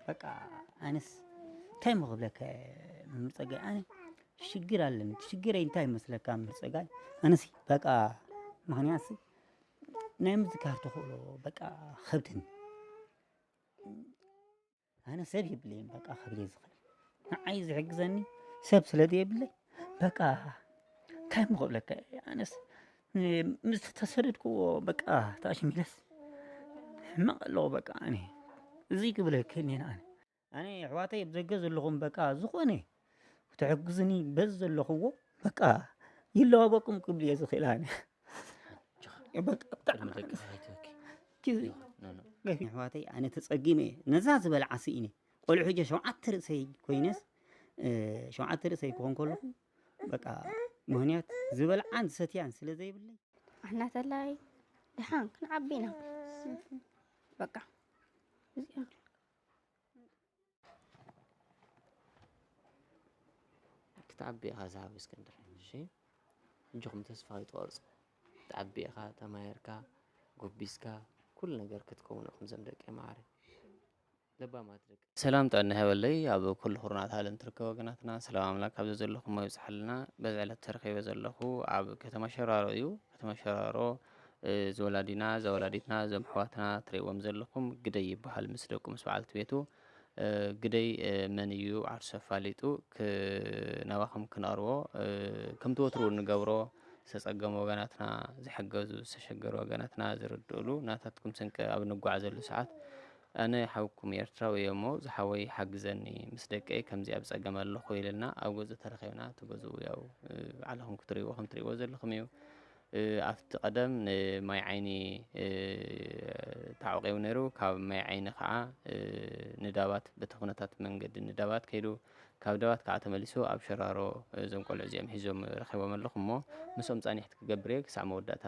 በቃ ኣነስ እንታይ ምኽብለካ መምህር ጸጋይ፣ ኣነ ሽግር ኣለኒ። ሽግረይ እንታይ ይመስለካ መምህር ጸጋይ? ኣነሲ በቃ ምኽንያትሲ ናይ ምዝካር ተኽእሎ በቃ ከብድኒ። ኣነ ሰብ የብለይን በቃ ከብደ ዝኽእል ንዓይ ዝሕግዘኒ ሰብ ስለ ዘየብለይ በቃ እንታይ ምኽብለካ? ኣነስ ምስ ተሰደድክዎ በቃ ተኣሽሚለስ ሕማቕ ኣለኹ በቃ። ኣነ እዚ ክብለካ እኔን ኣነ ኣነ ኣሕዋተይ ኣብ ደገ ዘለኹም በቃ ዝኾነ ክትሕግዙኒ በዚ ዘለኽዎ በቃ ይለዋወጥኩም ክብል እየ ዝኽእል። ኣነ በቃ ብጣዕሚ ኣሕዋተይ ኣነ ተፀጊመ እየ። ነዛ ዝበልዓ ስኢነ ቆልዑ ሕጂ ሸውዓተ ርእሰይ ኮይነስ ሸውዓተ ርእሰይ ክኾን ከለኹ በቃ ምኽንያት ዝበልዓን ዝሰትያን ስለ ዘይብለይ ኣሕናተላይ ደሓን ክንዓቢ ኢና በቃ ክትዓቢ ኢኻ ዝሃብ እስክንድር። እሺ ሕጂኹም ተስፋ ኣይትቆርጹ። ክትዓቢ ኢኻ፣ ተማሂርካ፣ ጎቢዝካ፣ ኩሉ ነገር ክትከውኑ ኢኹም ዘም ደቂ ማዕረ። ለባማት ደቂ ሰላም ጥዕና ይሃበለይ ኣብ ኩሉ ኩርናት ዓለም ትርከቡ ወገናትና ሰላም ኣምላክ ካብ ዘለኹም ይብዝሓልና። በዚ ዕለት ተረኺበ ዘለኹ ኣብ ከተማ ሸራሮ እዩ። ከተማ ሸራሮ እዚ ወላዲና እዛ ወላዲትና እዞም ኣሕዋትና ትርእይዎም ዘለኹም ግደይ ይበሃል ምስ ደቁ ምስ በዓልቲ ቤቱ ግደይ መን እዩ ዓርሱ ኣፋሊጡ ናባኹም ክነቕርቦ ከምቲ ወትሩ እንገብሮ ዝተፀገሙ ወገናትና ዝሐገዙ ዝተሸገሩ ወገናትና ዝርድእሉ ናታትኩም ስንቂ ኣብ እንጓዓዘሉ ሰዓት ኣነ ሓውኩም ኤርትራዊ እየ እሞ ዝሓወይ ሓግዘኒ ምስ ደቀይ ከምዚኣ ብፀገም ኣለኹ ኢልና ኣብ ገዝኡ ተረኺብና እቲ ገዝኡ ያው ባዕልኹም ክትርእይዎ ከም ትርእይዎ ዘለኹም እዩ ኣብቲ ቀደም ንማይ ዓይኒ ተዓቂቡ ነይሩ ካብ ማይ ዓይኒ ከዓ ንዳባት በቲ ኩነታት መንገዲ ንዳባት ከይዱ ካብ ዳባት ከዓ ተመሊሱ ኣብ ሸራሮ እዞም ቆልዑ እዚኦም ሒዞም ረኺቦም ኣለኹ እሞ ምስኦም ፃኒሕቲ ክገብር እየ ክሳዕ መወዳእታ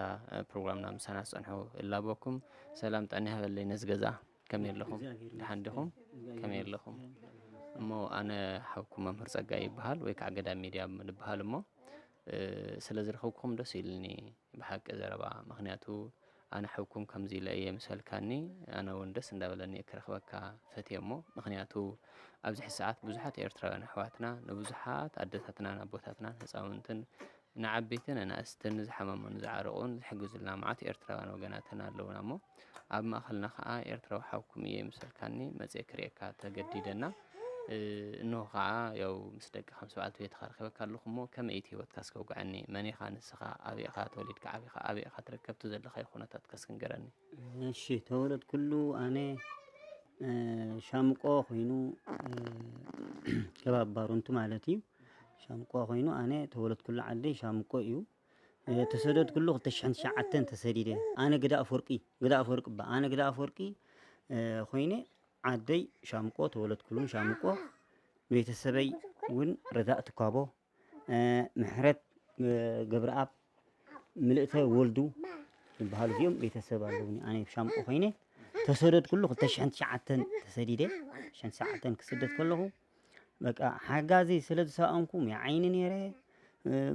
ፕሮግራምና ምሳና ክፀንሑ እላበኩም ሰላም ጥዕና ይሃበለይ ነዚ ገዛ ከመይ ኣለኹም ደሓን ዲኹም ከመይ ኣለኹም እሞ ኣነ ሓውኩም መምህር ፀጋ ይበሃል ወይ ከዓ ገዳም ሚድያ ንበሃል እሞ ስለ ዝረኸብኩም ደስ ኢልኒ ብሓቂ ዘረባ ምክንያቱ ኣነ ሓውኩም ከምዚ ኢለ እየ ምሰልካኒ ኣነ እውን ደስ እንዳበለኒ ክረኽበካ ፈትየ እሞ ምክንያቱ ኣብዚ ሕዚ ሰዓት ብዙሓት ኤርትራውያን ኣሕዋትና ንብዙሓት ኣደታትናን ኣቦታትናን ህፃውንትን ንዓበይትን ኣናእስትን ዝሓመሙን ዝዓረቑን ዝሕግዙልና መዓት ኤርትራውያን ወገናትን ኣለውና እሞ ኣብ ማእኸልና ከዓ ኤርትራዊ ሓውኩም እየ ምሰልካኒ መፅየ ክርእየካ ተገዲደና እንሆ ከዓ ያው ምስ ደቂ ከም ሰብዓልቲ ቤትኻ ረኺበካ ኣለኹ እሞ ከመይ እቲ ህይወትካ እስከ ውግዐኒ መን ኢኻ ንስኻ ኣበይ ኢኻ ተወሊድካ ዓቢኻ ኣበይ ኢኻ ትርከብቲ ዘለኻዮ ኩነታትካ እስክንገረኒ እሺ ተወለድኩሉ ኣነ ሻምቆ ኮይኑ ከባቢ ባሩንቲ ማለት እዩ ሻምቆ ኮይኑ ኣነ ተወለድኩሉ ዓደይ ሻምቆ እዩ ተሰደድኩሉ ክልተ ሽሕን ትሽዓተን ተሰዲደ ኣነ ግዳ ኣፍወርቂ ግዳ ኣፍወርቂ እባ ኣነ ግዳ ኣፍወርቂ ኮይነ ዓደይ ሻምቆ ተወለድኩሉን ሻምቆ ቤተሰበይ እውን ረዳእ ትኳቦ ምሕረት ገብረኣብ ምልእተ ወልዱ ዝበሃሉ እዚኦም ቤተሰብ ኣለውኒ ኣነ ሻምቆ ኮይነ ተሰደድኩሉ ክልተ ሽሕን ትሽዓተን ተሰዲደ ሽሕን ትሽዓተን ክስደድ ከለኹ በቃ ሓጋዚ ስለ ዝሰኣንኩ ሚያ ዓይኒ ነይረ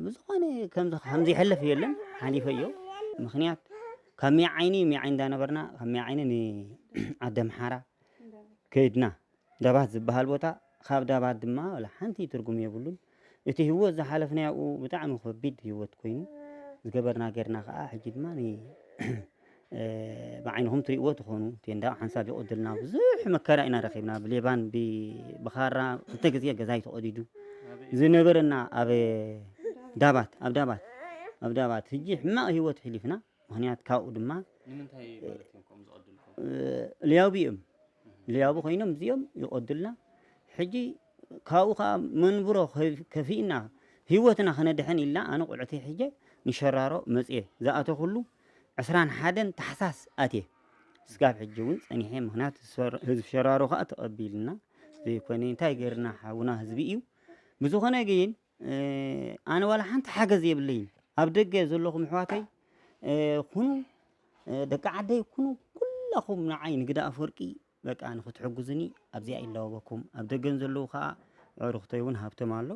ብዝኾነ ከምዚ ከምዚ ይሕለፍ የለን ሓሊፈዮ ምኽንያት ካብ ሚያ ዓይኒ ሚያ ዓይኒ እንዳነበርና ካብ ሚያ ዓይኒ ንዓደ ምሓራ ከይድና ዳባት ዝበሃል ቦታ ካብ ዳባት ድማ ወላ ሓንቲ ትርጉም የብሉን እቲ ህይወት ዝሓለፍናዮ ብጣዕሚ ከቢድ ህይወት ኮይኑ ዝገበርና ገርና ከዓ ሕጂ ድማ ብዓይንኹም ትሪእዎ ትኾኑ ቴንዳ ሓንሳብ ይቆድልና ብዙሕ መከራ ኢና ረኺብና ብሌባን ብኻራ ክልተ ግዜ ገዛይ ተቆዲዱ ዝነበረና ኣብ ዳባት ኣብ ዳባት ኣብ ዳባት ሕጂ ሕማቕ ህይወት ሕሊፍና ምኽንያት ካብኡ ድማ ንምንታይ ማለት እዮም ከምኡ ዝቐድልኩም? ልያቡ እዮም ልያቡ ኮይኖም እዚኦም ይቐዱልና ሕጂ ካብኡ ከዓ መንብሮ ከፊእና ህይወትና ክነድሕን ኢልና ኣነ ቆልዑተይ ሕጀ ንሸራሮ መፅየ ዝኣተኹሉ ዕስራን ሓደን ታሕሳስ ኣትየ ስጋብ ሕጂ እውን ፀኒሐ ምክንያት ህዝቢ ሸራሮ ከዓ ተቐቢልና ዘይኮነ እንታይ ገይርና ሓውና ህዝቢ እዩ ብዝኾነ ግን ኣነ ዋላ ሓንቲ ሓገዝ የብለይን ኣብ ደገ ዘለኹም ኣሕዋተይ ኩኑ ደቂ ዓደይ ኩኑ ኩላኹም ንዓይ ንግዳ ኣፍወርቂ በቃ ንክትሕጉዝኒ ኣብዚኣ ይላወበኩም ኣብ ደገን ዘለዉ ከዓ ዕሩክተይ እውን ሃብቶም ኣሎ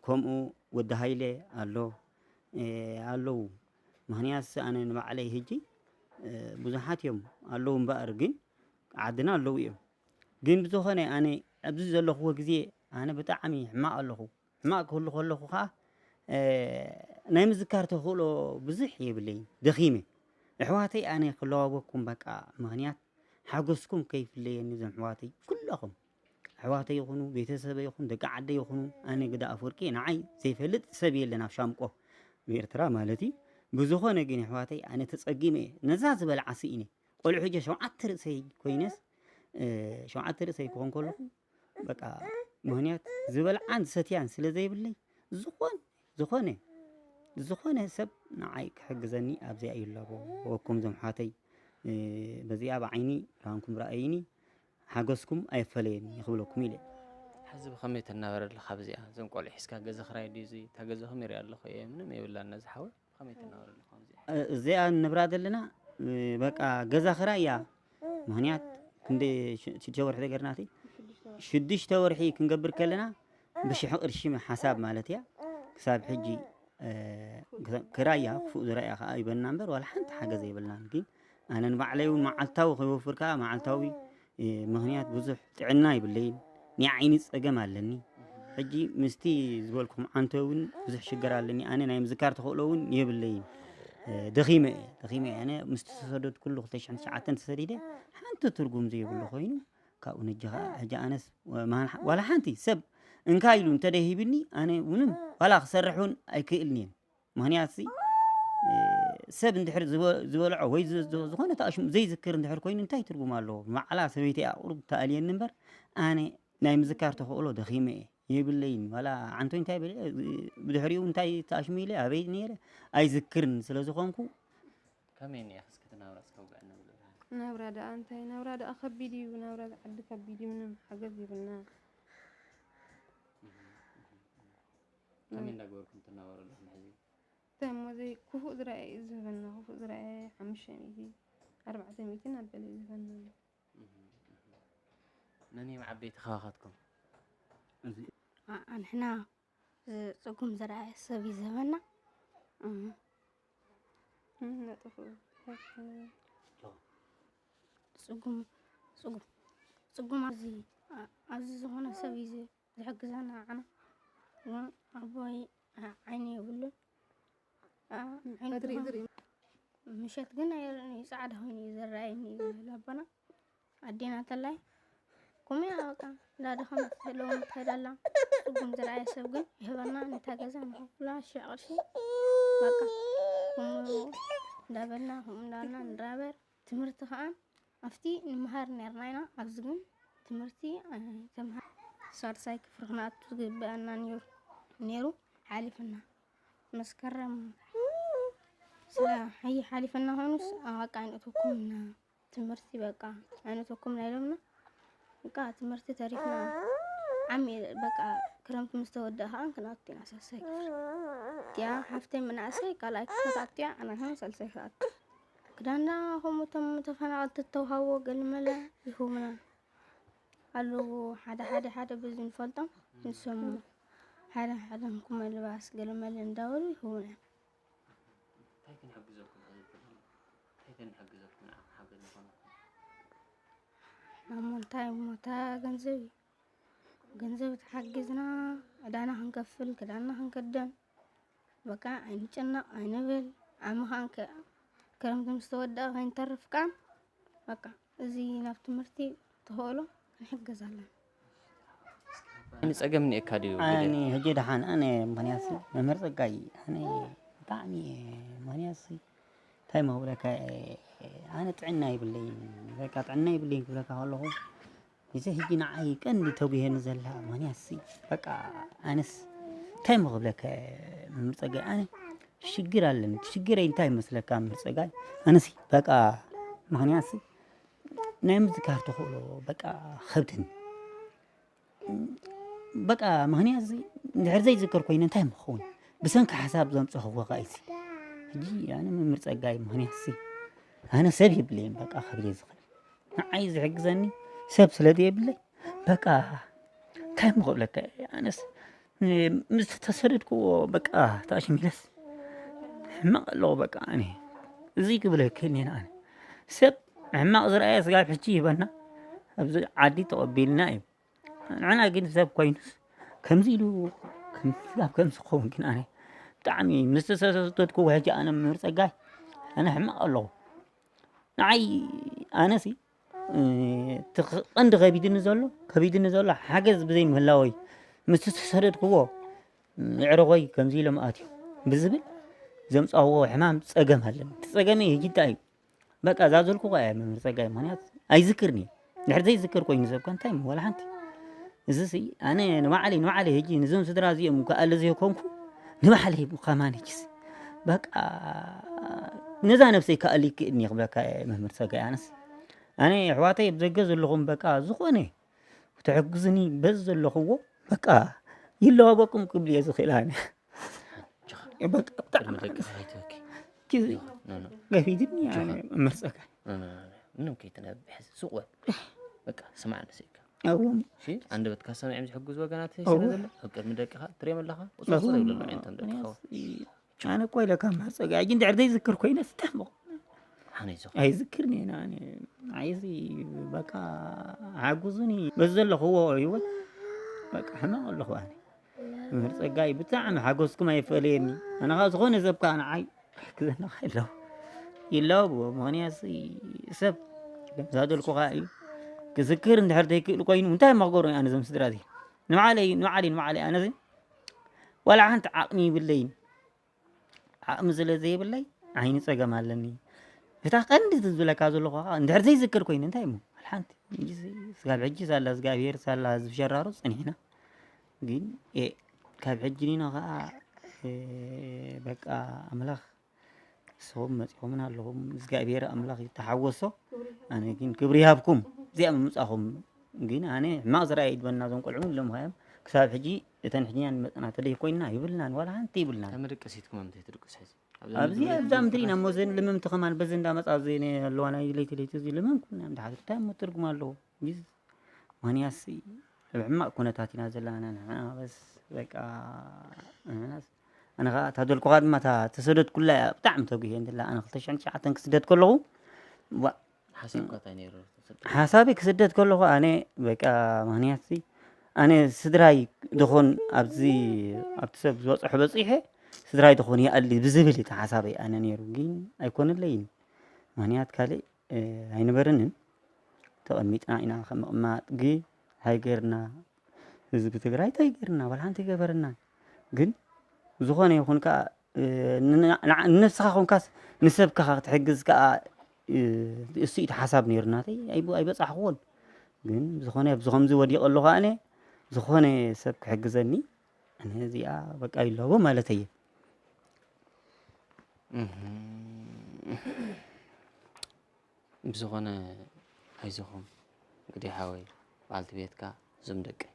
ከምኡ ወዲ ሃይለ ኣሎ ኣለዉ ምክንያትስ ኣነ ንባዕለይ ህጂ ብዙሓት እዮም ኣለዉ እምበኣር ግን ዓድና ኣለዉ እዮም ግን ብዝኾነ ኣነ ኣብዚ ዘለኹዎ ግዜ ኣነ ብጣዕሚ ሕማቕ ኣለኹ። ሕማቕ ክህሉ ከለኹ ኸዓ፣ እ፣ ናይ ምዝካር ተኽእሎ ብዙሕ የብለይን። ደኺመ። ኣሕዋተይ ኣነ ክለዋወኩም በቃ ምኽንያት ሓጎስኩም ከይፍለየኒ እዞም ኣሕዋተይ ኩለኹም። ኣሕዋተይ ይኹኑ፣ ቤተሰበይ ይኹኑ፣ ደቂ ዓደይ ይኹኑ፣ ኣነ ግዳ ኣፍወርቂ ንዓይ ዘይፈልጥ ሰብ የለን ኣብ ሻምቆ ብኤርትራ ማለት እዩ። ብዝኾነ ግን ኣሕዋተይ ኣነ ተጸጊመ እየ። ነዛ ዝበልዓ ስኢነ። ቆልዑ ሕጂ ሸውዓተ ርእሰይ ኮይነስ፣ እ፣ ሸውዓተ ርእሰይ ክኾን ከለኹ በቃ ምኽንያት ዝበልዓን ዝሰትያን ስለ ዘይብለይ ዝኾን-፣ ዝኾነ፣ ዝኾነ ሰብ ንዓይ ክሕግዘኒ ኣብዚኣ ይላቦ። ወኩም ዞም ሓተይ፣ እ፣ በዚኣ ብዓይኒ ብርሃንኩም ረኣይኒ፣ ሓገዝኩም ኣይፈለየኒ ክብለኩም ኢለ። ሕዚ ብኸመይ ትናበር ኣለኻ ኣብዚኣ? እዞም ቆልዑ ሒዝካ ገዛ ክራይ ድዩ እዚ? እታ ገዛ ከመይ ሪኣ ኣለኹ እየ፣ ምንም የብላን ነዚ ሓወይ። ብኸመይ ትናበር ኣለኻ ኣብዚኣ? እ-፣ እዚኣ ንብራ ዘለና፣ እ፣ በቃ ገዛ ክራይ እያ። ምኽንያት ክንደይ ሽ-፣ ሽዱሽተ ወርሒ ተገርናቲ? ሽዱሽተ ወርሒ ክንገብር ከለና ብሽሕ ቅርሺ ሓሳብ ማለት እያ። ክሳብ ሕጂ፣ እ፣ ክራይ እያ፣ ክፉእ ዝረኣያ ከኣ ይበና እምበር ዋላ ሓንቲ ሓገዝ የብልናን። ግን ኣነ ንባዕለይ እውን መዓልታዊ ከይወፍር ከኣ መዓልታዊ፣ እ፣ ምኽንያት ብዙሕ ጥዕና ይብለይን። ናይ ዓይኒ ጸገም ኣለኒ። ሕጂ ምስቲ ዝበልኩም ዓንቶ እውን ብዙሕ ሽግር ኣለኒ። ኣነ ናይ ምዝካር ተኽእሎ እውን የብለይን። እ፣ ደኺመ እየ፣ ደኺመ እየ። ኣነ ምስቲ ዝተሰደድኩሉ ክልተ ሽሕን ትሽዓተን ተሰዲደ ሓንቲ ትርጉም ዘይብሉ ኮይኑ ካብኡ ነጂ ኸዓ ሕጂ ኣነስ ወ-፣ ማን-፣ ዋላ ሓንቲ ሰብ እንካ ኢሉ እንተደይ ሂብኒ ኣነ ምንም ዋላ ክሰርሕ እውን ኣይክእልን እየ። ምኽንያት ሲ፣ እ፣ ሰብ እንድሕር ዝወ-፣ ዝበልዖ ወይ ዝ-፣ ዝ-፣ ዝኾነ ተኣሽሙ ዘይዝክር እንድሕር ኮይኑ እንታይ ትርጉም ኣለዎ? ባዕላ ሰበይቲ እያ ቁሩብ ተኣልየኒ እምበር ኣነ ናይ ምዝካር ተኽእሎ ደኺመ እየ። የብለይን። ዋላ ዓንቶይ እንታይ በለ፣ እ፣ ብድሕሪኡ እንታይ ተኣሽሙ ኢለ፣ ኣበይ ነይረ ኣይዝክርን ስለ ዝኾንኩ። ከመይ እኒኣ እስኪ እቲ ናብራ እስከ ውግዕና ብሎ። ናብራ ደኣ እንታይ? ናብራ ደኣ ከቢድ እዩ። ናብራ ዓዲ ከቢድ እዩ። ምንም ሓገዝ የብልና። ከመይ እንዳገበርኩም ትናበሩ ኣለኹም ሕዚ? እንታይ እሞ ዘይ-፣ ክፉእ ዝረኣየ እዩ ዝህበና። ክፉእ ዝረኣየ ሓሙሽተ ሚእቲ፣ ኣርባዕተ ሚእቲ እናበለ እዩ ዝህበና ኣሎ። እህ፣ እህ። መን እዮም ዓበይቲ ካባኻትኩም? እዚ ኣ-፣ ኣንሕና ዝ-፣ ጽጉም ዝረኣየ ሰብ እዩ ዝህበና። እህ። እህ፣ ነጥፉ። ጽጉም፣ ጽጉም፣ ጽጉም ኣብዚ፣ ኣ-፣ ኣብዚ ዝኾነ ሰብ እዩ ዝ-፣ ዝሕግዘና ንዓና። ግን ኣቦይ ዓ-፣ ዓይኒ የብሉን። ዓ-፣ ዓይኒ ቀትሪ እዩ ዝርኢ። ምሸት ግን ኣይርእን እዩ፣ ጻዕዳ ኮይኑ እዩ ዝረኣየኒ ይብል ኣቦና። ኣዴና ተላይ ኮሚያ በቃ እንዳደኸመት ዘለዎም ትኸይድ ኣላ። ጽጉም ዝረኣየ ሰብ ግን ይህበና፣ ነታ ገዛ ንኸፍላ ሽሕ ቅርሺ በቃ ከምኡ እንዳበልና ከምኡ እንዳበልና ንራበር። ትምህርቲ ከኣ ኣብቲ ንመሃር ነርና ኢና። ኣብዚ ግን ትምህርቲ ኣይተምሃር። ሳልሳይ ክፍሪ ክንኣቱ ዝግበኣና ነይሩ፣ ነይሩ ሓሊፍና። መስከረም ስለ ሓሊፈና ኮይኑስ፣ በቃ ኣይነእተኩምና ትምህርቲ፣ በቃ ኣይነእተኩምና ኢሎምና። በቃ ትምህርቲ ተሪፍና። ዓሚ በቃ ክረምቲ ምስ ተወደኣ ከኣ ክንኣቱ ኢና ሳልሳይ ክፍሪ። እቲኣ ሓፍተይ መናእሰይ ካልኣይ ክፍሊ ክትኣቱ እያ፣ ኣና ከኣ ሳልሳይ ክኣቱ። ክዳንና ከምኡ እቶም ተፈናቐልቲ እተውሃቦ ገለመለ ይህቡና ኣለዉ። ሓደ ሓደ ሓደ በዚ ንፈልጦም ንሶም ሓደ ሓደ ንኩመ ልባስ ገለመለ እንዳበሉ ይህቡና እዮም። እንታይ ክንሕግዘኩም? እንታይ ክንሕግዘኩም? ንዓኹም ሓገዝ ንኾነኩም። ናሞ እንታይ እሞ እታ ገንዘብ እዩ። ገንዘብ ተሓጊዝና ዕዳና ክንከፍል፣ ክዳንና ክንክደን፣ በቃ ኣይንጨነቕ፣ ኣይንብል። ዓሚ ከኣ እንከ-፣ ክረምቲ ምስ ተወደኣ ከይንተርፍ ከኣ፣ በቃ እዚ ናብ ትምህርቲ ተኽእሎ ክንሕገዝ ኣለና። ንጸገም እኒኤካ ድዩ? ኣነ ሕጂ ደሓን፣ ኣነ ምኽንያትሲ መምህር ጸጋይ፣ ኣነ ብጣዕሚ ምኽንያትሲ እንታይ ምኽብለካ፣ ኣነ ጥዕና ይብለይን፣ በቃ ጥዕና ይብለይን ክብለካ ከለኹ፣ እዚ ሕጂ ንዓይ ቀንዲ ተጉሄኒ ዘላ ምኽንያትሲ፣ በቃ ኣነስ እንታይ ምኽብለካ መምህር ጸጋይ፣ ኣነ ሽግር ኣለኒ። ሽግረይ እንታይ ይመስለካ መምህር ጸጋይ? ኣነሲ በቃ ምኽንያትሲ ናይ ምዝካር ተኽእሎ በቃ ከብድኒ። በቃ ምኽንያትሲ እንድሕር ዘይዝከር ኮይነ እንታይ ምኸውን? ብሰንኪ ሓሳብ ዘምጸኽዎ ኸኣ እዩሲ። ሕጂ ኣነ መምህር ጸጋይ ምኽንያትሲ ኣነ ሰብ የብለይን በቃ ከብደ ዝኽእል። ንዓይ ዝሕግዘኒ ሰብ ስለ ዘየብለይ በቃ እንታይ እሞ ክብለካ እየ? ኣነስ ን-፣ ምስ ተሰደድክዎ በቃ ተኣሽሚለስ ሕማቕ ኣለኹ በቃ ኣነ። እዚ ክብለኪ እኔና ኣነ። ሰብ ሕማቕ ዝረኣየ ስጋብ ሕጂ ይህበና። ኣብዚ ዓዲ ተቐቢልና እዩ። ንዕና ግን ሰብ ኮይኑስ ከምዚ ኢሉ ከምዚ ኣብ ከምዚ ክኸውን ግን ኣነ ብጣዕሚ ምስ ተሰደድኩ ሕጂ ኣነ መምህር ጸጋይ ኣነ ሕማቕ ኣለኹ። ንዓይ ኣነሲ እቲ ኽ- ቀንዲ ከቢድኒ ዘሎ ከቢድኒ ዘሎ ሓገዝ ብዘይ ምህላወይ ምስ ተሰደድክዎ የዕረኾይ ከምዚ ኢሎም ኣትዮም ብዝብል ዘምጻዎ ሕማም ጸገም ኣለኒ። እቲ ጸገመይ ህጂ እንታይ እዩ? በቃ እዛ ዘልኩ እያ መምህር ጸጋይ ምኽንያት ኣይዝክርኒ። ድሕር ዘይዝክር ኮይኑ ሰብ ከ እንታይ እሞ ዋላ ሓንቲ። እዚሲ ኣነ ንባዕለይ ንባዕለይ ህጂ ንዞም ስድራ እዚኦም ከኣሊ ዘይኮንኩ ንባዕለይ ከማን ህጂስ በቃ ነዛ ነብሰይ ከኣሊ ክእድኒ ክብለካ እየ መምህር ጸጋይ ኣነስ ኣነ ኣሕዋተይ ኣብ ደገ ዘለኹም በቃ ዝኾነ ክትሕግዙኒ በዚ ዘለኽዎ በቃ ይለዋወቅኩም ክብል እየ ዝኽእል ኣነ። በቃ ብጣዕሚ ቅድሚ ደቂ ሓይትወኪ። ኪዚ ኖ፣ ኖ። ገፊድኒ ኣነ መምህር ጸጋይ። ኖ፣ ኖ፣ ኖ፣ ኖ። ምንም ከይትነብሕ ሱቕ በል። በቃ ስማዕ ንስኢካ። እዎም። እሺ፣ ኣንደበትካ ሰሚዖም ዝሕግዙ ወገናት እዎ። ስለ ዘሎ ኣብ ቅድሚ ደቅኻ ትሪኦም ኣለኻ። ቁጽር እዎም። ዘይብሉ ኣሎ ዓይነቶም ደቅኻ። ኣነ እኮ ኢለካ መምህር ጸጋይ ሕጂ እንድሕር ዘይዝክር ኮይነ ስታሞ ሓነይ ዝኾ። ኣይዝክርን እየ ኣነ። ዓይዚ በቃ ሓጉዙኒ በዚ ዘለኽዎ ህይወት በቃ ሕማቕ ኣለኹ ኣነ። መምህር ጸጋይ ብጣዕሚ ሓጎስኩም ኣይፈለየኒ። ኣነ ኸኣ ዝኾነ ሰብ ከኣ ንዓይ ክዘንኻ ኣለዎ። ይላበዎ ምኽንያት ሰብ ከምዛደልኩ ኸኣ እዩ። ክዝክር እንድሕር ዘይክእል ኮይኑ እንታይ እሞ ክገብሮ ኣነ እዞም ስድራ እዚ? ንባዕለይ ንባዕለይ ንባዕለይ ኣነ እዚ ዋላ ሓንቲ ዓቕሚ ይብለይን። ዓቕሚ ስለ ዘይብለይ ዓይኒ ጸገም ኣለኒ። እታ ቀንዲ ዝብለካ ዘለኹ ኸኣ እንድሕር ዘይዝክር ኮይኑ እንታይ እሞ ዋላ ሓንቲ እንጂ ስጋብ ሕጂ ሳላ እግዚኣብሔር ሳላ ህዝቢ ሸራሮ ጸኒሕና። ግን ኤ ካብ ሕጂ ኒኖ ኸኣ ኤ በቃ ኣምላኽ ንስኹም መጺኹምና ኣለኹም እግዚኣብሔር ኣምላኽ ይተሓወሶ። ኣነ ግን ክብሪ ይሃብኩም እዚኣ ምምጻኹም። ግን ኣነ ሕማቕ ዝረኣየ ይድበና እዞም ቆልዑ ኢሎም ኸዮም ክሳብ ሕጂ እተን ሕጂ እኛን መጽና ተደይ ኮይንና ይብልናን ዋላ ሓንቲ ይብልናን። ካብ መደቀሲትኩም ኣምተ ትድቅስ ሕዚ ኣብዚ ኣብዛ ምድሪ ኢና እሞ ዘን ልምምቲ ከማን በዚ እንዳመጻ እዚ ኣለዋ ናይ ለይቲ ለይቲ እዚ ልምም ኩና እንዳ ሓድር እንታይ እሞ ትርጉም ኣለዎ? ቢዝ ማንያስ ኣብ ሕማቕ ኩነታት ኢና ዘለና ንሕና በስ በቃ ንሕናስ ኣነ ኸኣ እታ ደልኩኻ ድማ እታ ተሰደድኩላ እያ ብጣዕሚ ተጉህየ እንድላ ኣነ ክልተ ሽሕን ትሽዓተን ክስደድ ከለኹ ዋ ሓሳብካ እንታይ ነይሩ? ሓሳበይ ክስደድ ከለኹ ኣነ በቃ ምኽንያት ኣነ ስድራይ ድኾን ኣብዚ ኣብቲ ሰብ ዝበፅሑ በፂሐ ስድራይ ድኾን ይኣሊ ብዝብል እቲ ሓሳበይ ኣነ ነይሩ ግን ኣይኮነለይን። ምኽንያት ካልእ ኣይነበረንን። ተቐሚጥና ኢና ከም ምቕማጥ ግን ኣይገርና ህዝቢ ትግራይ እንታይ ገርና ዋላ ሓንቲ ገበረና። ግን ዝኾነ ይኹን ከዓ ንነብስኻ ኮንካስ ንሰብካ ክትሕግዝ ከዓ እሱ እቲ ሓሳብ ነይሩ ናተይ ኣይበፃሕክዎን። ግን ዝኾነ ኣብዚ ከምዚ ወዲቐ ኣለኹ ኣነ ዝኾነ ሰብ ክሕግዘኒ ኣነ እዚኣ በቃ ይለቦ ማለት እየ። ብዝኾነ ኣይዞኹም እንግዲህ ሓወይ በዓልቲ ቤትካ እዞም ደቀይ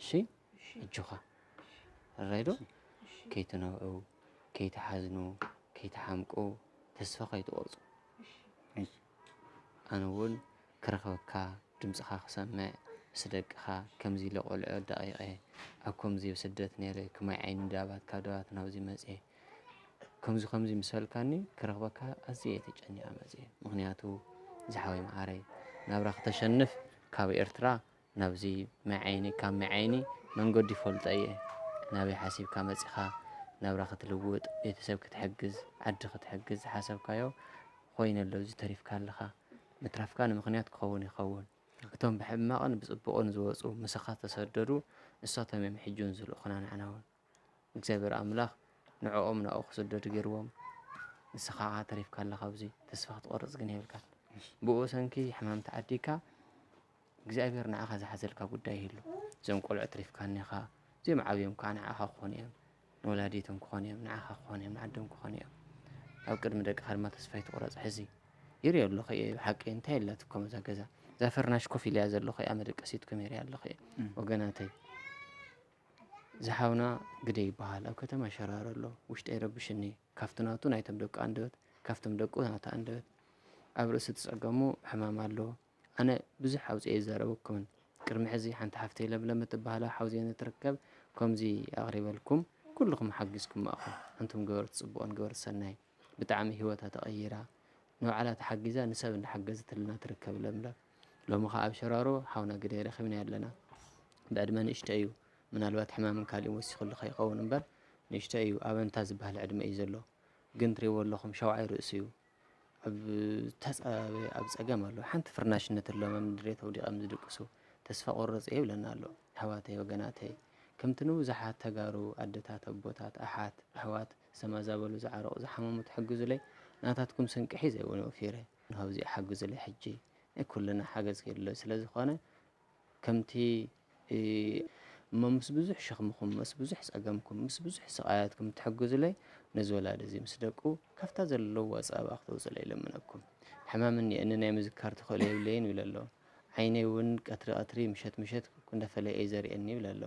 እሺ እጆኻ ሕራይ ዶ ከይትነብዑ ከይትሓዝኑ ከይትሓምቁ ተስፋ ከይትቆርፁ ኣነ እውን ክረኽበካ ድምፅኻ ክሰምዕ ምስ ደቅኻ ከምዚ ኢለ ቆልዑ ደቂቐ ኣብ ከምዚ ስደት ነይረ ክማይ ዓይኒ ዳባት ካብ ዳባት ናብዚ መፅየ ከምዚ ከምዚ ምስ በልካኒ ክረኽበካ ኣዝየ እየ ተጨኒቐ መፅየ። ምኽንያቱ ዝሓወይ መዓረይ ናብራ ክተሸንፍ ካብ ኤርትራ ናብዚ ማይ ዓይኒ ካብ ማይ ዓይኒ መንገዱ ይፈልጦ እየ። ናበይ ሓሲብካ መፂኻ ናብራ ክትልውጥ ቤተሰብ ክትሕግዝ ዓዲ ክትሕግዝ ዝሓሰብካዮ ኮይነ ኣሎ እዚ ተሪፍካ ኣለኻ። ምትራፍካ ንምኽንያት ክኸውን ይኸውን። እቶም ብሕማቕን ብፅቡቕን ዝወፁ ምሳኻ ዝተሰደዱ ንሳቶም እዮም ሕጂ እውን ዝልእኹና ንዓና እውን። እግዚኣብሔር ኣምላኽ ንዕኦም ናብኡ ክስደዱ ገይርዎም ንስኻ ኸዓ ተሪፍካ ኣለኻ ኣብዚ ተስፋ ክትቆርፅ ግን የብልካን ብኡ ሰንኪ ሕማም ተዓዲግካ እግዚኣብሔር ንዓኻ ዝሓዘልካ ጉዳይ ይህሉ እዞም ቆልዑ ተሪፍካ እኒኻ እዚኦም ዓብዮም ከዓ ንዓኻ ክኾኑ እዮም ንወላዲቶም ክኾኑ እዮም ንዓኻ ክኾኑ እዮም ንዓዶም ክኾኑ እዮም ኣብ ቅድሚ ደቅኻ ድማ ተስፋ ይትቁረፅ ሕዚ ይሪኦ ኣለኹ እየ ብሓቂ እንታይ የላትኮም እዛ ገዛ እዛ ፈርናሽ ኮፍ ኢለያ ዘለኹ እያ መደቀሲትኩም ይሪኣ ኣለኹ እየ ወገናተይ ዝሓውና ግደ ይበሃል ኣብ ከተማ ሸራሮ ኣሎ ውሽጠ ይረብሽኒ ካብቲ ናቱ ናይቶም ደቁ ኣንደበት ካብቶም ደቁ ናታ ኣንደበት ኣብ ርእሲ ትጸገሙ ሕማም ኣሎ ኣነ ብዙሕ ኣውጽኤ ይዛረበኩምን ቅድሚ ሕዚ ሓንቲ ሓፍተይ ለምለም እትበሃላ ሓውዜን እትርከብ ከምዚ ኣቕሪበልኩም ኩልኹም ሓጊዝኩማ ኢኹም ኣንቱም ገበርቲ ጽቡቕን ገበርቲ ሰናይ ብጣዕሚ ህይወታ ተቐይራ ንባዕላ ተሓጊዛ ንሰብ እንዳሓገዘትልና ትርከብ ለምለም ሎሚ ኸዓ ኣብ ሸራሮ ሓውና ግደይ ረኺብናዮ ኣለና። ብዕድመ ንእሽቶ እዩ። ምናልባት ሕማምን ካሊእን ወሲኹሉ ከይኸውን እምበር ንእሽቶ እዩ። ኣብ ኣንታ ዝበሃል ዕድመ እዩ ዘሎ። ግን ትሪእዎ ኣለኹም ሸውዓይ ርእሱ እዩ። ኣብ ተጻባቢ ኣብ ጸገም ኣሎ። ሓንቲ ፍርናሽ እነተሎመም ድሬት ኣውዲቐም ዝድቅሱ ተስፋ ቆረጽ እየ ይብለና ኣሎ። ኣሕዋተይ ወገናተይ፣ ከምቲ ንብዙሓት ተጋሩ ኣደታት፣ ኣቦታት፣ ኣሓት፣ ኣሕዋት ዝተመዛበሉ፣ ዝዓረቑ፣ ዝሓመሙ ትሕግዙለይ ናታትኩም ስንቂ ሒዘ እውን ወፊረ። ንሆ ኣብዚኣ ሓግዙለይ ሕጂ። ናይ ኩልና ሓገዝ ከድሎ ስለ ዝኾነ ከምቲ እሞ ምስ ብዙሕ ሸኽምኹም፣ ምስ ብዙሕ ጸገምኩም፣ ምስ ብዙሕ ስቓያትኩም ትሕግዙለይ፣ ነዚ ወላዲ እዚ ምስ ደቁ ካብታ ዘለዋ ጸበባ ክተውጽእለይ ይልምነኩም። ሕማም እኒአኒ ናይ ምዝካር ተኽእሎ የብለይን ይብል ኣሎ። ዓይነይ እውን ቀትሪ ቀትሪ ምሸት ምሸት እንዳፈለየ እዩ ዘርእየኒ ይብል ኣሎ።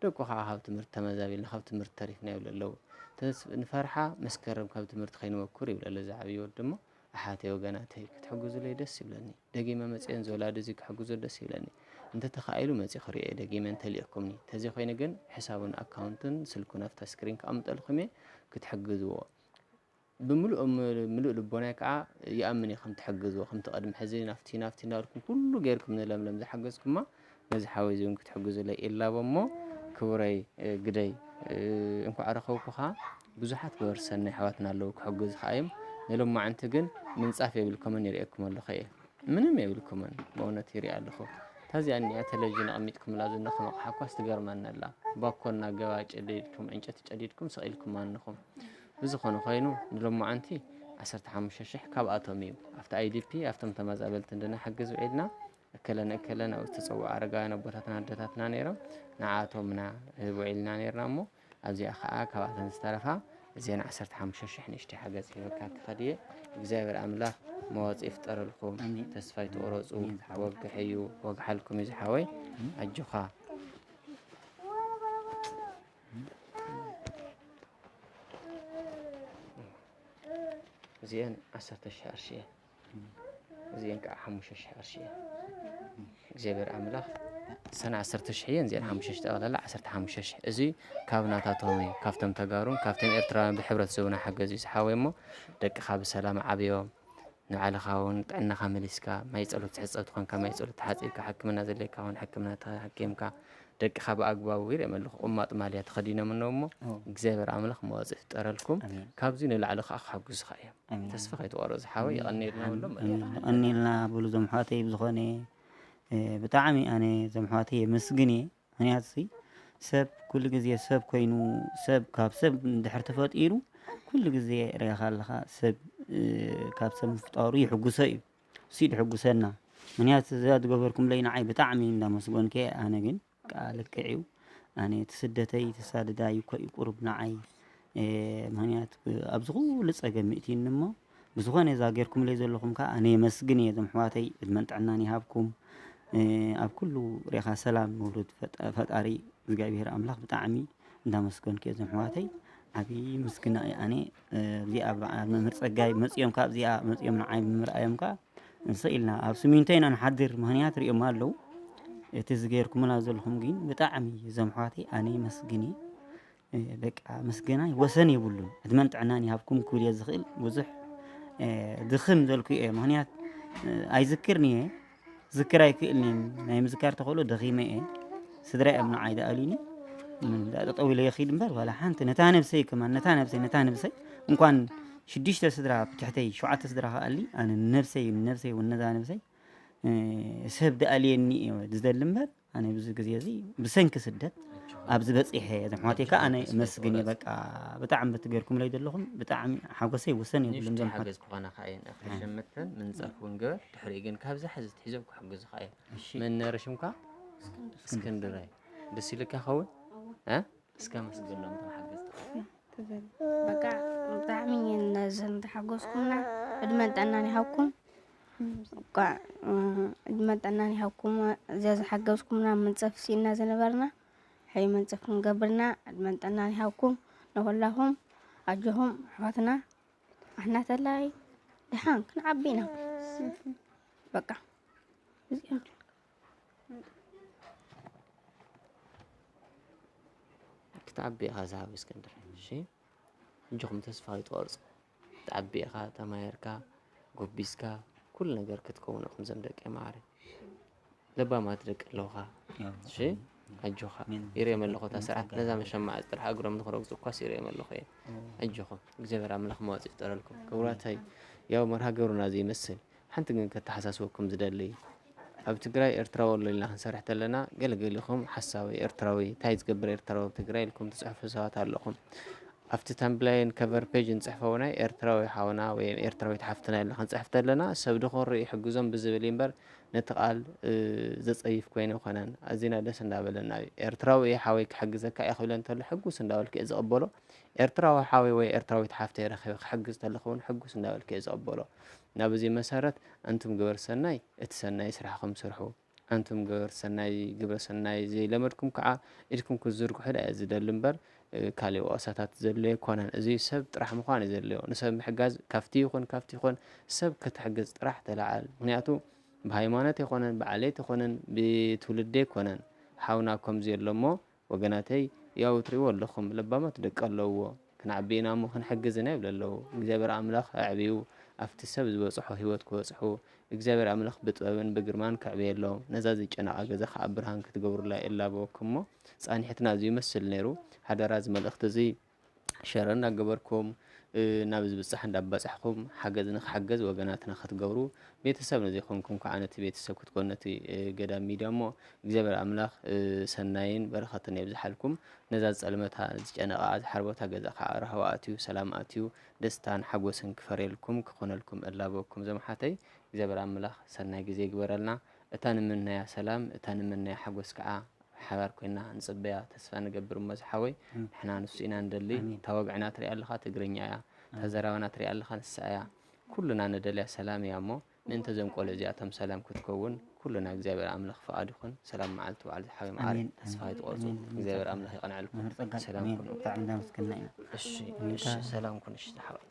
ደቁ ከዓ ካብ ትምህርቲ ተመዛቢልና ካብ ትምህርቲ ተሪፍና ይብል ኣለዉ። ተስ-፣ ንፈርሓ መስከረም ካብ ትምህርቲ ከይንወኩር ይብል ኣሎ እዚ ዓብዪ ወዲ እሞ ኣሓተይ ወገናተይ ክትሕግዙለይ ደስ ይብለኒ። ደጊመ መፅየን ዝወላዲ እዚ ክሕግዞ ደስ ይብለኒ። እንተተኻኢሉ መፂ ክሪኦ እየ ደጊመ እንተልኢኹምኒ። ተዘይኮይኑ ግን ሕሳቡን ኣካውንትን ስልኩን ኣብታ ስክሪን ከቐምጠልኩም እየ ክትሕግዝዎ። ብምሉእ ምሉእ ልቦናይ ከዓ ይኣምን እየ ከም ትሕግዝዎ ከምቲ ቅድሚ ሕዚ ናፍቲ ናፍቲ እንዳበልኩም ኩሉ ገይርኩም ንለምለም ዝሓገዝኩማ ነዚ ሓወይ እዚ እውን ክትሕግዙለይ ኢላቦ እሞ ክቡረይ ግደይ እንኳዕ ረኸብኩኻ። ብዙሓት ገበር ሰናይ ኣሕዋትና ኣለዉ ክሕግዙኻ እዮም። ንሎማዓንቲ ግን ምንጻፍ የብልኩምን ይርእየኩም ኣለኹ እየ። ምንም የብልኩምን ብእውነት ይርኢ ኣለኹ። እታ እዚኣ እኒኣ ቴሌቪዥን ኣቐሚጥኩምላ ዘለኹም ኣቕሓ እኳስ ትገርመኒ ኣላ። ባኮና ገባ ጨዲድኩም ዕንጨቲ ጨዲድኩም ስቕ ኢልኩማ ኣለኹም። ብዝኾነ ኮይኑ ንሎማዓንቲ ዓሰርተ ሓሙሽተ ሽሕ ካብኣቶም እዩ ኣብቲ ኣይዲፒ ኣብቶም ተመዛበልቲ እንድንሕግዝ ውዒልና። እከለን እከለን ኣብኡ ዝተጸውዑ ኣረጋውያን ኣቦታትና ኣደታትና ነይሮም። ንዓኣቶም ኢና ንህብ ውዒልና ነይርና እሞ ኣብዚኣ ኸኣ ካብኣተን ዝተረፋ እዘን ዓሰርተ ሓሙሽተ ሽሕ ንእሽተይ ሓገዝ ሂበካ ትኸድ እየ። እግዚኣብሔር ኣምላኽ መዋጽኦ ይፍጠረልኩም። ኣሜን። ተስፋ ኣይትቑረጹ። ኣሜን ዝሓወይ። ወግሕ እዩ። ወግሓልኩም እዩ ዝሓወይ። ኣሜን። ኣጆኻ። እዚአን ዓሰርተ ሽሕ ቅርሺ እየን። እዚአን ከዓ ሓሙሽተ ሽሕ ቅርሺ እየን። እግዚኣብሔር ኣምላኽ እሰን ዓሰርተ ሽሕ እየን፣ እዚአን ሓሙሽተ ሽሕ ጠቕላላ ዓሰርተ ሓሙሽተ ሽሕ። እዚ ካብ ናታቶም እዩ፣ ካብቶም ተጋሩን ካብቶም ኤርትራውያን ብሕብረት ዝህቡና ሓገዝ እዩ ዝሓወይ እሞ ደቅኻ ብሰላም ዓብዮም። ንባዕልኻ እውን ጥዕናኻ መሊስካ ማይ ጸሎት ትሕጸብ ትኾንካ ማይ ጸሎት ተሓጺብካ ሕክምና ዘድልየካ እውን ሕክምና ተሓኪምካ ደቅኻ ብኣግባቡ ይርእዮም ኣለኹ። ቁማጥ ማልያ ተኸዲኖም እነው እሞ ኦ። እግዚኣብሔር ኣምላኽ መዋጽእ ይፍጠረልኩም። ኣሜን። ካብዚ ንላዕሊ ከዓ ክሕግዙኻ እዮም። ኣሜን። ተስፋ ከይትቆርጽ ሓወይ፣ ኣሜን። የቐንየልና በሎም። ኣሜን። የቐንየልና በሉ እዞም ኣሕዋተይ። ብዝኾነ፣ እ፣ ብጣዕሚ ኣነ እዞም ኣሕዋተይ የመስግን እየ። ምኽንያቱ ሲ ሰብ ኩሉ ግዜ ሰብ ኮይኑ፣ ሰብ ካብ ሰብ እንድሕር ተፈጢሩ ኩሉ ግዜ ርኢኻ ኣለኻ ሰብ፣ እ፣ ካብ ሰብ ምፍጣሩ ይሕጉሶ እዩ። እሱ እዩ ድሕጉሰና። ምኽንያቱ እዛ ዝገበርኩምለይ ንዓይ ብጣዕሚ እንዳመስገንኩ እየ። ኣነ ግን ከዓ ልክዕ እዩ። ኣነ እቲ ስደተይ ተሳድዳይ እኮ እዩ ቁሩብ ንዓይ፣ እ፣ ምኽንያቱ ኣብዚ ኩሉ ጸገም ምእትዩኒ እሞ ብዝኾነ እዛ ጌርኩምለይ ዘለኹም ከዓ ኣነ የመስግን እየ። እዞም ኣሕዋተይ ዕድመን ጥዕናን ይሃብኩም። እ፣ ኣብ ኩሉ ርኢኻ ሰላም ውርድ ፈጣ-፣ ፈጣሪ እግዚኣብሔር ኣምላኽ ብጣዕሚ እንዳመስገንኩ እየ። እዞም ኣሕዋተይ ዓብዪ ምስግና እዩ። ኣነ፣ እ፣ እዚኣ በዓል መምህር ጸጋይ መጺኦም ካብ እዚኣ መጺኦም ንዓይ ብምርኣዮም ከዓ ንስቕ ኢልና ኣብ ስሚንቶ ኢና ንሓድር። ምኽንያት ሪኦም ኣለዉ። እቲ ዝገይርኩምና ዘለኹም ግን ብጣዕሚ እዞም ኣሕዋተይ ኣነ የመስግን እየ። እ፣ በቃ ምስጋናይ ወሰን የብሉን። ዕድመን ጥዕናን ይሃብኩም ክብል እየ ዝኽእል። ብዙሕ፣ እ፣ ድኽም ዘልኩ እየ። ምኽንያት፣ እ፣ ኣይዝክርን እየ። ዝክር ኣይክእልን እየ። ናይ ምዝካር ተኽእሎ ደኺመ እየ። ስድራ እዮም ንዓይ ዝኣልዩኒ። ም፣ ዳ ጠጠው ኢለ ይኺድ እምበር ዋላ ሓንቲ ነታ ነብሰይ ከማን፣ ነታ ነብሰይ፣ ነታ ነብሰይ እንኳን ሽዱሽተ ስድራ ብትሕተይ ሸውዓተ ስድራ ክኣሊ ኣነ ነብሰይ፣ ነብሰይ እውን ነዛ ነብሰይ፣ እ፣ ሰብ ዝኣልየኒ እየ ዝደሊ እምበር ኣነ ብዙ ግዜ እዚ ብሰንኪ ስደት ኣብዚ በጺሐ እየ። እዞም ኣሕዋተይ ከኣ ኣነ እመስግን እየ። በቃ ብጣዕሚ በቲ ገርኩምለይ ዘለኹም ብጣዕሚ ሓጎሰይ ወሰን የብሉን። ንእሽተይ እዞም ኣሕዋተይ ሓገዝ ክኾና ከኣ እየን። እኽሊ ሸምተን ምንጻፍ እውን ግበር። ድሕሪኡ ግን ካብዛ ሕዚ ትሒዞም ክሕግዙኻ እዮም። እሺ። መን ነይሩ ሽምካ? እስክንድር። እስክንድራይ። ደስ ኢልካ ይኸውን? እወ። እ? እስከ መስግኖም እቶም ሓገዝቲ። ተዘል-፣ በቃ ብጣዕሚ ነዘን ዝሓገዝኩምና ዕድመን ጥዕናን ይሃብኩም። በቃ፣ እ፣ ዕድመን ጥዕናን ይሃብኩም። እዚኣ ዝሓገዝኩምና መንጸፍ ስኢንና ዝነበርና፣ ሕይ መንጸፍ ክንገብርና ዕድመን ጥዕናን ይሃብኩም። ንኹላኹም ኣጆኹም ኣሕዋትና፣ ኣሕና ተላይ ደሓን ክንዓቢ ኢና። በቃ። ክትዓቢ ኢኻ ዝሃብ እስክንድር። እሺ? ኣጆኹም ተስፋ ኣይትቆርጹ። ክትዓቢ ኢኻ፣ ተማሂርካ፣ ጎቢዝካ፣ ኩሉ ነገር ክትከውን ኢኹም ዘም ደቂ ማዕረ። ለባማት ደቂ ኣለውኻ። እሺ፣ ኣጆኻ። ይርኦም ኣለኹ እታ ስርዓት ነዛ መሸማዕ ጥራሕ እግሮም ንክረግጹ እኳስ ይርኦም ኣለኹ እየ። ኣጆኹም፣ እግዚኣብሔር ኣምላኽ መዋጽእ ይጠረልኩም። ክቡራተይ፣ ያው መርሃ ግብርና እዚ ይመስል። ሓንቲ ግን ከተሓሳስበኩም ዝደሊ፣ ኣብ ትግራይ ኤርትራዊ ኣሎ ኢልና ክንሰርሕ ተለና፣ ገለገሊኹም ሓሳዊ ኤርትራዊ፣ እንታይ ዝገብር ኤርትራዊ ኣብ ትግራይ ኢልኩም ትጽሕፉ ሰባት ኣለኹም። ኣብቲ ታምብላይን ከቨር ፔጅ ንጽሕፎ እውናይ ኤርትራዊ ሓውና ወይ ኤርትራዊት ሓፍትና ኢልና ክንጽሕፍ ተለና፣ ሰብ ድኾሪ ይሕግዞም ብዝብል እዩ እምበር፣ ነቲ ቃል፣ እ፣ ዘጸይፍ ኮይኑ ኣይኮነን። ኣዚና ደስ እንዳበለና እዩ። ኤርትራዊ እየ ሓወይ ክሕግዘካ እየ ክብለ እንተሎ ሕጉስ እንዳበልኩ እየ ዝቕበሎ። ኤርትራዊ ሓወይ ወይ ኤርትራዊት ሓፍተይ ረኺበ ክሕግዝ ተለኹ እውን ሕጉስ እንዳበልኩ እየ ዝቕበሎ። ናብ እዚ መሰረት፣ ኣንቱም ግበር ሰናይ፣ እቲ ሰናይ ስራሕኹም ስርሑ። ኣንቱም ግበር ሰናይ፣ ግብረ ሰናይ ዘይለመድኩም ከዓ ኢድኩም ክትዝርግሑ እየ ዝደሊ እምበር፣ እ፣ ካልእ ወቐሳታት ዘድልዮ ኣይኮነን። እዚ ሰብ ጥራሕ ምዃን እዩ ዘድልዮ። ንሰብ ምሕጋዝ ካብቲ ይኹን ካብቲ ይኹን ሰብ ክትሕግዝ ጥራሕ ተለዓል። ምኽንያቱ ብሃይማኖት ኣይኮነን፣ ብዓሌት ኣይኮነን፣ ብትውልዲ ኣይኮነን። ሓውና ከምዚ ኣሎ እሞ ወገናተይ፣ ያው ትሪእዎ ኣለኹም፣ ለባማት ደቂ ኣለውዎ። ክንዓቢ ኢና እሞ ክንሕግዝ ኢና ይብሉ ኣለዉ። እግዚኣብሔር ኣምላኽ ኣዕብዩ፣ ኣብቲ ሰብ ዝበጽሖ ህይወት ክበጽሑ፣ እግዚኣብሔር ኣምላኽ ብጥበብን ብግርማን ከዕብየሎም። ነዛ ዝጨነቓ ገዛ ኸዓ ብርሃን ክትገብሩላ ይላበወኩም እሞ፣ ጻኒሕትና እዚ ይመስል ነይሩ። ሓደራ እዚ መልእኽቲ እዚ ሸር እናገበርኩም፣ እ፣ ናብ ዝብጻሕ እንዳባጻሕኩም ሓገዝ ንኽሓገዝ ወገናትና ክትገብሩ፣ ቤተሰብ ንዘይኮንኩም ከዓ ነቲ ቤተሰብ ክትኮኑ፣ ነቲ፣ እ፣ ገዳም ሚድያ እሞ እግዚኣብሔር ኣምላኽ፣ እ፣ ሰናይን በረኸትን የብዝሓልኩም። ነዛ ዝጸልመታ፣ ዝጨነቓ፣ ዝሓርበታ ገዛ ከዓ ራህዋ ኣትዩ፣ ሰላም ኣትዩ፣ ደስታን ሓጎስን ክፈርየልኩም፣ ክኾነልኩም እላበወኩም ዘምሓተይ። እግዚኣብሔር ኣምላኽ ሰናይ ግዜ ይግበረልና። እታ ንምነያ ሰላም፣ እታ ንምነያ ሓጎስ ከዓ ሓባር ኮይና ንጽበያ ተስፋ ንገብር እሞ ዝሓወይ። ኣሜን። ንሕና ንሱ ኢና ንደሊ። ኣሜን። እታ ወግዕና ትሪኣ ኣለኻ ትግርኛ እያ። እታ ኣሜን። ዘረባና ትሪኣ ኣለኻ ንሳ እያ። ኩልና ንደልያ ሰላም እያ እሞ ምእንቲ እዞም ቆልዑ እዚኣቶም ሰላም ክትከውን ኩልና እግዚኣብሔር ኣምላኽ ፍቓድ ይኹን። ሰላም መዓልቲ በዓል ዝሓወይ መዓር ኣሜን። ተስፋ ኣይትቆርጹ። ኣሜን። እግዚኣብሔር ኣምላኽ ይቐንዐልኩም። መምህር ጸጋ፣ ሰላም ኣሜን። ኩኑ። ብጣዕሚ እናመስገንና ኢና። እሺ፣ ኣሜን። እሺ፣ ሰላም ኩኑ። እሺ፣ ዝሓወይ።